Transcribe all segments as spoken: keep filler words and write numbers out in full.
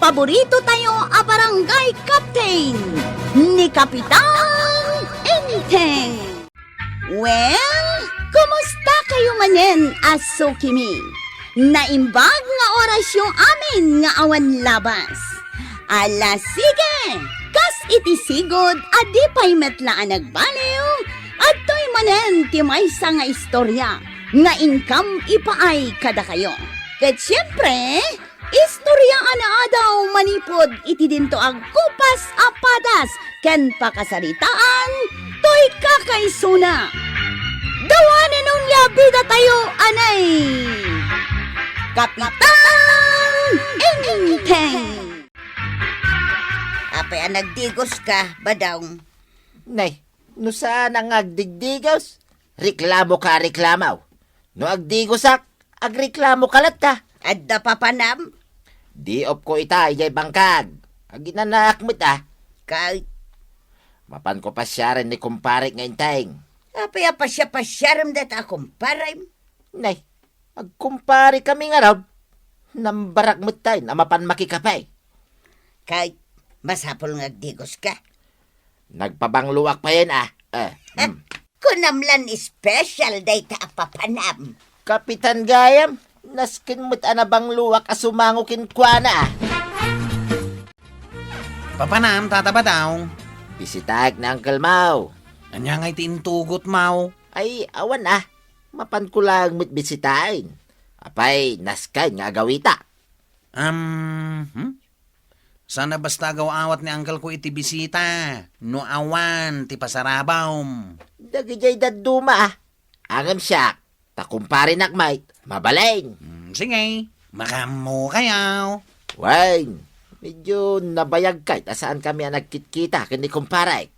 paborito tayo a barangay captain, ni Kapitan Enteng. Well, kumusta kayo manen a sukimi? Naimbag nga orasyo amin nga awan labas. Ala, sige! Kas iti sigud a di pay met la a nagbaliw, adtoy manen ti maysa nga istorya nga inkam ipaay kadakayo. Ket siempre, istorya a naadaw manipud iti dinto agkupas a padas ken pakasaritaan toy kakaisuna. Dawanen onia bida tayo, anay! Kapitan Enteng! Apay a nagdigoska, Badong? Nay, no saan nga agdigdigos, reklamo ka, reklamo. No agdigosak, agreklamo ka latta. Adda papanam? Di opko ita, ijay bangkag. Aginanaak met a. Kay? Mapan ko pasiaren ni kumpare nga Enteng. Apay a pasia-pasiarem dayta a kumparem? Nay, agkumpare kami ngarud. Nambarak met tayo a mapan makikape. Kay, masapul nga agdigoska. Nagbabangluak payen a. Eh, hmm. Kunam lan special dayta a papanam. Kapitan gayam, nasken met a nabangluak a sumango kenkuana a. Papanam, Tata Badong? Bisitaek ni Uncle Mau. Ania ngay ti intugot, Mau? Ay, awan a. Mapan ko laeng met bisitaen. Apay, nasken nga agawita. Um, hmm? Saan a basta agaw-awat ni uncle ko iti bisita, no awan ti pasarabam. Dagidiay dadduma a. Ngem siak, ta kumparenak met, mabalin. Hmm, sige, makaammo kayo. Wen, medyo nabayag kay ta saan kami a nagkitkita ken ni kumparek.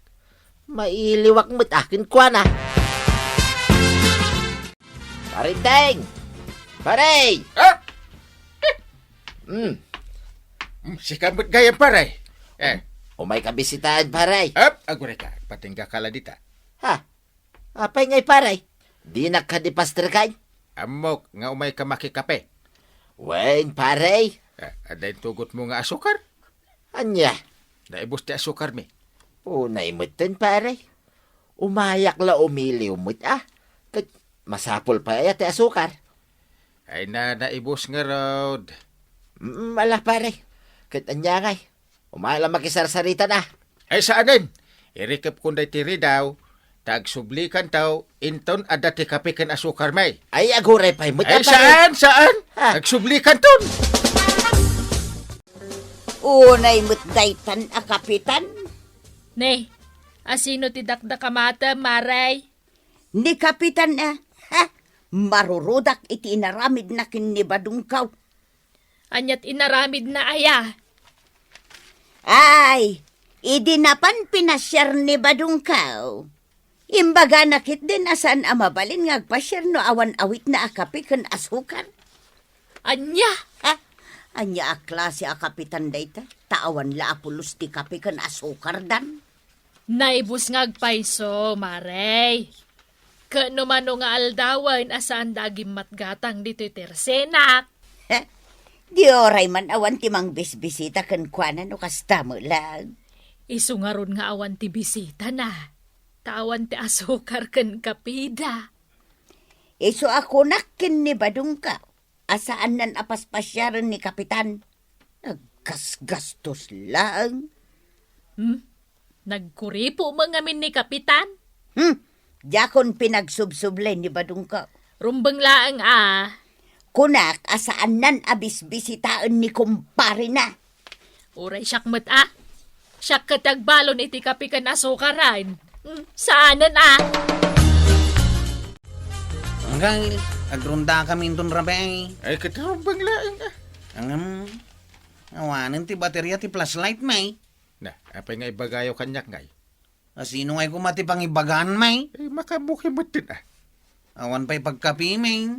Mailiwak met a kenkuana. Pare Enteng! Pare! Ah! Hmm. Hmm, sika met gayam, pare. Eh. Umay ka bisitaen, pare. Ap, aguray ka. Patingga ka la dita. Ha? Apay ngay, pare? Dinak kadi pastreken? Ammok nga umay ka makikape. Wen, pare. Eh, adda intugotmo nga asukar? Ania? Naibus ti asukarmi. Unay metten, pare. Umayak la umiliw met a. Ket masapul pay aya ti asukar? Ay na, naibus ngarud. Mm, ala, pare. Ket ania ngay? Umay la makisarsaritan a. Ay, saanen. Irikepkon daytoy ridaw, ta agsublikanto, inton adda ti kape ken asukarmi. Ay, aguray pay met a, pare. Ay, saan, saan? Ha? Agsublikanton. Unay met daytan a kapitan. Ne, asino ti dakdakamatem, Mare? Ni Kapitan a, ha? Marurudak iti inaramidna ken ni Badungkaw. Aniat inaramidna aya? Ay, idi napan pinasiar ni Badungkaw, imbagana ketdin a saan a mabalin nga agpasiar no awan awitna a kape ken asukar. Ania? Ha? Ania a klase a kapitan dayta? Ta awan la a pulos ti kape ken asukardan. Naibus nga agpayso, Mare. Ket no mano nga aldawen a saanda a gimmatgatang ditoy tersenak. Heh, di uray man awan ti mangbisbisita kenkuana no kasta met laeng. Isu ngarud nga awan ti bisitana, ta awan ti asukar ken kapeda. Isu a kunak ken ni Badungkaw a saannan a paspasiaren ni Kapitan. Naggasgastos laeng. Hmm? Nagkuripo met ngamin ni Kapitan? Hmm? Diakon pinagsubsublay ni Badungkaw. Rumbeng laeng a. Kunak a saannan a bisbisitaen ni kumparena. Uray siak met a. Siak ket agbalon iti kape ken asukaran. Hmm, saanen a. Anggail, agrundakami inton rabii. Ay, ket rumbeng laeng a. Ngem, awanen ti bateria ti flashlight, may. Na, apay nga ibagayo kaniak, ngay? Asino ngay koma ti pangibagan, may? Eh, makaammoki metten a. Awan pay pagkapi, may.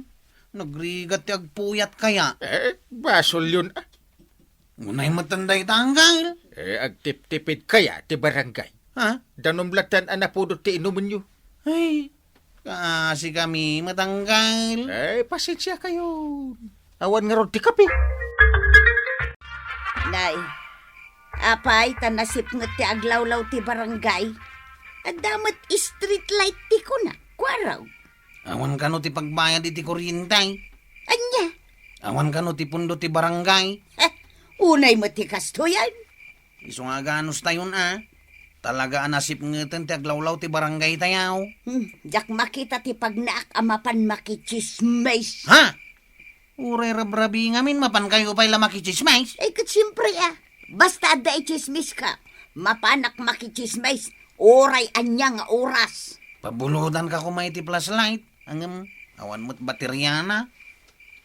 Nagrigat ti agpuyat kaya. Eh, basolyon a. Unay metten dayta, anggail. Eh, agtiptipid kaya ti barangay. Ha? Danum latta a napudot ti inumenyo. Ay, kaasi kami met, anggail. Eh, pasensia kayo. Awan ngarud ti kape. Nay, apay ta nasipnget ti aglawlaw ti barangay? Adda met street light ti kuna, kuarog. Awan kano ti pagbayad iti kuryente? Ania? Awan kano ti pundo ti barangay? Eh, unay met ti kastoyen. Isu nga aganustayon a. Talaga a nasipngeten ti aglawlaw ti barangay tayo. Hmm, diak makita ti pagnaak a mapan makitsismis. Ha? Uray rabrabi ngamin, mapankayo pay la makitsismis? Eh, ket siempre a. Basta adda itsismis ka, mapanak makitsismis. Uray ania nga oras. Pabuludan ka kuma iti flashlight. Ngem, awan met bateriana.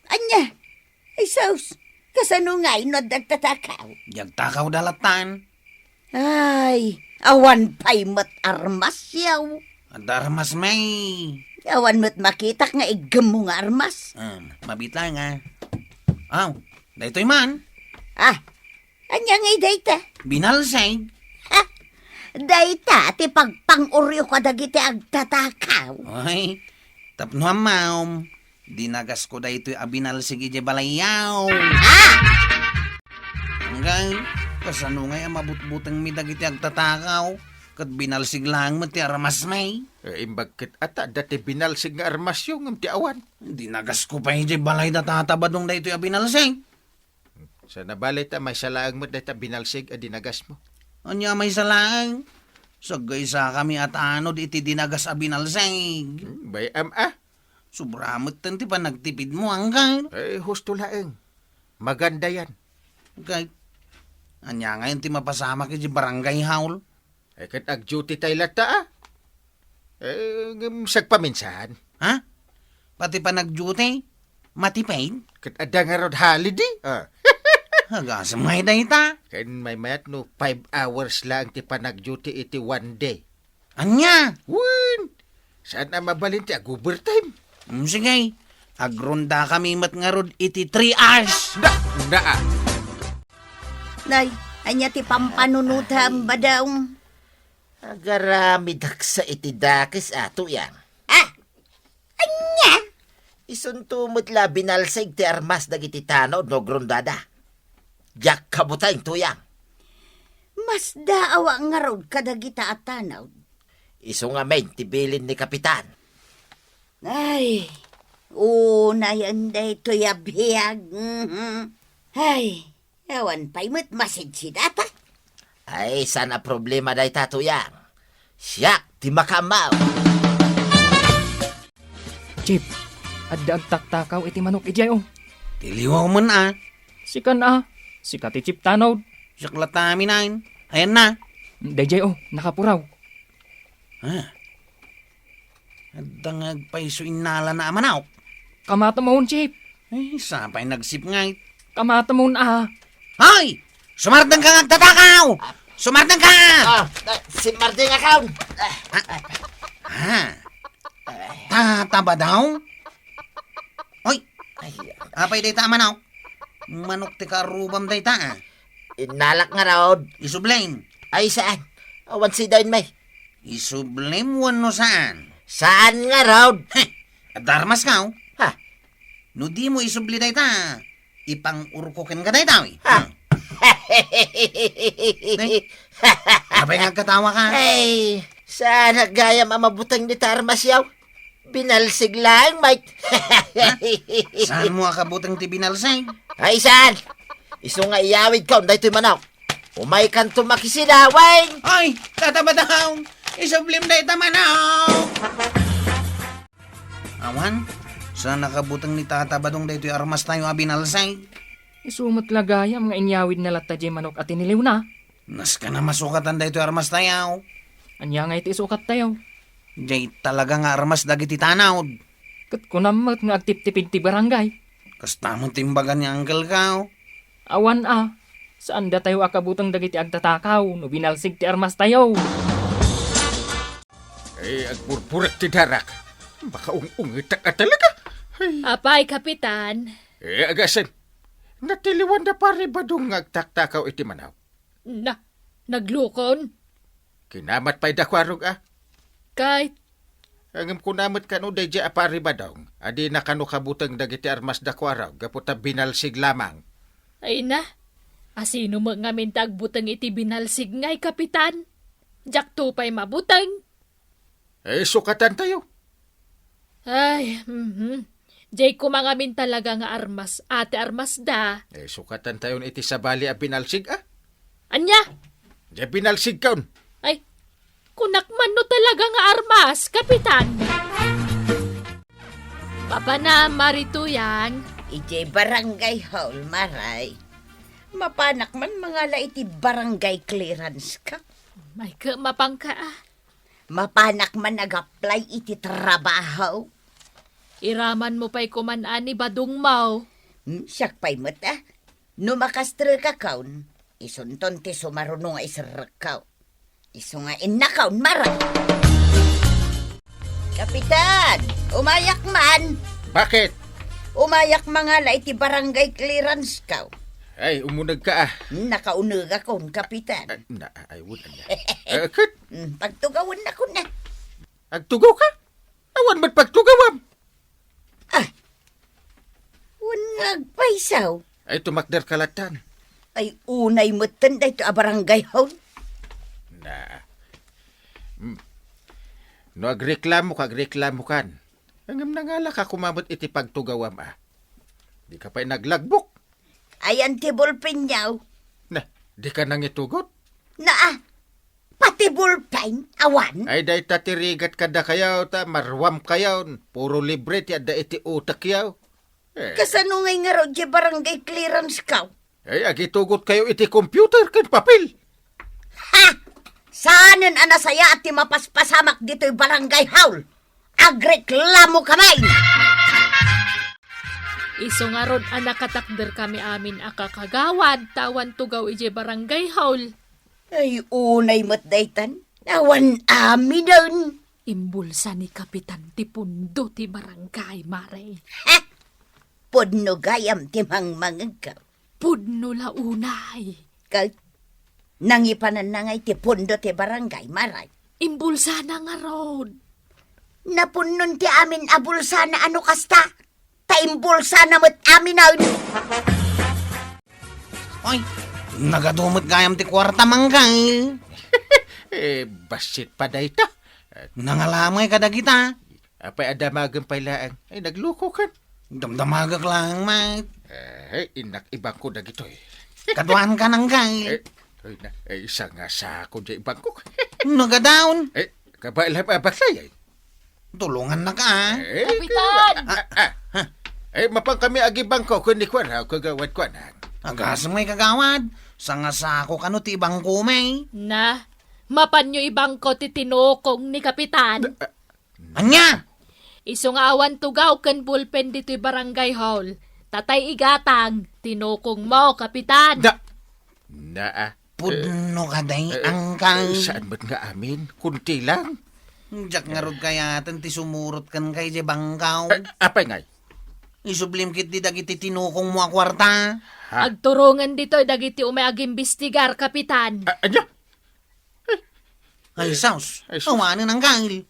Ania? Ay, sus! Kasano ngay no adda agtatakaw? Di agtakaw da latan. Ay, awan pay met armas yaw. Adda armas, may. Awan met makitak nga iggemmo nga armas. Um, mabitla nga. Aw, daytoy man. Ah, ania ngay dayta? Binalsig. Ha? Dayta ti pagpang-uryo kadagiti agtatakaw. Ay, tapno ammom, dinagasko daytoy a binalsig idiay balayyaw. Ah! Anggan, kasano ngay a mabutbutengmi dagiti agtatakaw, ket binalsig laeng met ti armasmi? Eh, imbag ket ata, adda ti binalsig nga armasyo, ngem ti awan. Dinagasko pay idiay balay da Tata Badong daytoy a binalsig. Sana bale ta maysa laeng met dayta binalsig a dinagasmo. Ania maysa laeng? Saggaysakami a tanod iti dinagas a binalsig. Hmm, bay-am a. Sobra metten ti panagtipidmo, angkan. Eh, husto laeng. Maganda yan. Kay, ania ngayon ti mapasamak iti barangay hall? Eh, ket ag-duty tay latta, a? Eh, ngem sagpaminsan. Ha? Pati panag-duty? Matipid? Ket adda ngarud holiday, a. Agasem ngay dayta. Ken maymayat no five hours laeng ti panag-duty iti one day. Ania? Wen, saan a mabalin ti ag-overtime? Mm, sige. Agrondakami met ngarud iti three hours. Na, na, a. Nay, ania ti pampanunotam, Badong? Agaramidak sa iti dakes a, Tuyang. Ah! Ania? Isunto met la binalsig ti armas dagiti tanod no agrondada. Diak kabuteng, Tuyang. Masdaawak ngarud kadagita a tanod. Isu ngamin ti bilin ni Kapitan. Ay, unayen daytoy a biag. Mhm. Ay, awan pay met masidsidata. Ay, saan a problema dayta, Tuyang. Siak ti makaammo. Chief, adda agtaktakaw iti manok idiay, o. Ti liwaw man, a. Sikan, a. Sika ti Chief Tanod. Siak latta amin. Ayan na. Daydiay, o, nakapuraw. Ha? Adda nga agpayso innalana a manok. Kamatamon, Chief. Ay, sapay nagsipngay. Kamatamon, a. Hoy! Sumardeng ka nga agtatakaw! Sumardeng ka! Ah, ah, simmardeng akon. Ah. Ha? Tata Badong? Oy! Ay, apay dayta a manok? Manok ti karubam dayta, a. Innalak ngarud. Isublim. Ay, saan? Awan sidain, may. Isublim wenno saan? Saan ngarud? Heh, adda armas ka, o. Ha? No dimo isubli dayta, ipang-urko kenka dayta, wi. Ha? Hmm. Nay, apay nga agkatawa ka? Ay, saan gayam a mabuteng dayta armas yaw? Binalsig laeng, Mike. Ha? Saanmo a kabuteng ti binalsig? Ay, saan? Isu nga iyawidkon daytoy manok. Umaykanto makisinaweng. Ay, Tata Badong! Isublim dayta manok! Awan, saan a kabuteng ni Tata Badong daytoy armastayo a binalsig? Isu met la gayam nga inyawidna latta diay manok a tiniliwna. Nasken a masukatan daytoy armastayo. Ania ngay ti isukattayo? Diay talaga nga armas dagiti tanod. Ket kunam met nga agtiptipid ti barangay. Kasta met ti imbaga ni uncle-ko. Awan a, saan datayo a kabuteng dagiti agtatakaw no binalsig ti armastayo. Ay, agpurpurak ti darak. Makaung-ungetak a talaga. Ay. Apay, Kapitan? Eh, agasem. Natiliwan da Pari Badong nga agtaktakaw iti manok. Na, naglukon? Kinamat pay da kuarog, a. Kay? Ngem kuna met kano daydiay a Pari Badong, a dina kano kabuteng dagiti armas da kuarog gapu ta binalsig lamang. Ay na, Asino met ngamin ti agbuteng iti binalsig ngay, Kapitan? Diakto pay mabuteng. Eh, sukatantayo. Ay, mhm. Diay koma ngamin talaga nga armas, ati armas da. Eh, sukatantayon iti sabali a binalsig, ah. Ania? Diay binalsigkaon. Ay, kunak man no talaga nga armas, Kapitan. Papanam, Mari Tuyang. Idiay barangay hall, Maray. Mapanak man mangala iti barangay clearance ka. Ay, ke, mapangka, ah. Mapanak man nag-apply iti trabaho. Iraman mo pay koman a ni badong mo. Hmm, siak pay met, ah. No makastre ka kaon, isunton ti sumaruno nga isrek ka. Isu nga innakaon, Mara. Kapitan, umayak man. Bakit? Umayak mangala iti barangay clearance ka. Ay, umuneg ka, ah. Nakaunegakon, Kapitan. Ah, na, ay, wala na. Eh, ket? Hmm, pagtugawan na ko na. Agtugaw ka? Awan met pagtugawam. Ah, wen nga agpaysaw. Ay, tumakder ka latan. Ay, unay metten daytoy a barangay hall. Na. Hmm. No agreklamo ka, agreklamo kan. Ngem nangala ka koma met iti pagtugawam, ah. Di ka pay naglagbok. Ayan ti ballpen yaw. Na, di ka nangitugot? Naa, pati ballpen, awan? Ay, dayta ti rigat kadakayo, ta maruam kayon. Puro libre ti adda iti utek yaw. Eh. Kasano ngay ngarud ti barangay clearance ka? Ay, agitugot kayo iti computer ken papel. Ha! Saanen a nasayaat ti mapaspasamak ditoy barangay hall. Agreklamo kami! Isu ngarud a nakatakder kami amin a kakagawad ta awan tugaw idiay barangay hall. Ay, unay met daytan. Awan aminen. Imbulsa ni Kapitan ti pundo ti barangay, Mare. Ha? Pudno gayam ti mangmangegka. Pudno la unay. Ket nangipananna ngay ti pundo ti barangay, Maray? Imbulsana ngarud. Napunnon ti amin a bulsana a no kasta, ta imbulsana met aminen. Oy, nagadu met gayam ti kuarta, Manggay. Eh, bassit pa dayta. Nangalamay kadagita. Apay a damagem pay laeng. Ay, naglukokan. Damdamagak laeng, met. Eh, innak ibangko dagitoy. Kaduan ka nang gay. Eh, ay na, eh, isa nga sako di ibangko. Nagadaon. Eh, kabay lang abaklay, ay. Tulungan na ka, ah. Eh, Kapitan! Ah, ah. Eh, mapang kami agibangko, kun ni kuan, ha, kagawad kuan, ha. Agasem ngay kagawad. Sangasako kano ti ibangko, may. Na, mapanyo ibangko ti tinukong ni Kapitan. Ah, Ania? Isu nga awan tugaw ken bulpen ditoy barangay hall. Tatay igatang, tinukong mo, Kapitan. Da-, naa. Pudno ka, day, eh, angkal. Eh, saan met nga amin? Kunti lang. Diak ngarud kayaten ti sumurot ken kay di bangkaw. Eh, apay ngay? Isublim ket di dagiti tinukong mo a kuarta. Ha? Agturongen ditoy dagiti umay agimbestigar, Kapitan. Ah, ania? Ay, sus. Ay, sus. Awanen, angkal.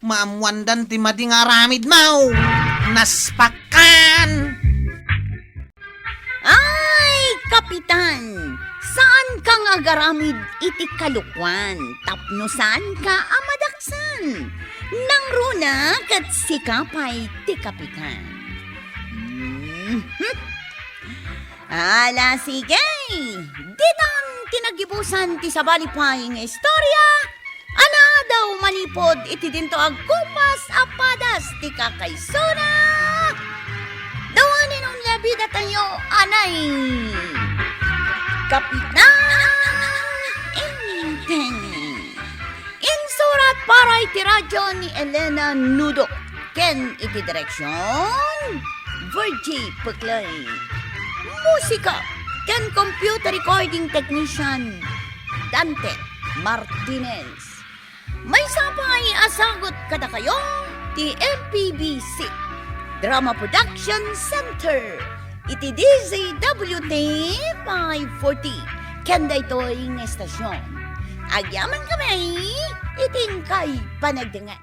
Maammoandan ti madi nga aramid mo. Naspakan! Ay, Kapitan! Saan ka nga agaramid iti kalokuan tapno saan ka a madaksan? Nangruna ket sika pay ti Kapitan. Mhm. Ala, sige! Ditan ti naggibusan ti sabali pay nga istorya a naadaw manipud iti dinto agkupas a padas ti kakaisuna. Dawanen on nga bidatayo, anay Kapitan Enteng. Insurat para iti radio ni Elena Nudo ken iti direksion, Virgie Peclay. Musika ken computer recording technician, Dante Martinez. Maysa pay a sagut kadakayo ti M P B C Drama Production Center iti D Z W T five forty ken daytoy nga estasion. Agyaman kami iti inkay panagdengngeg.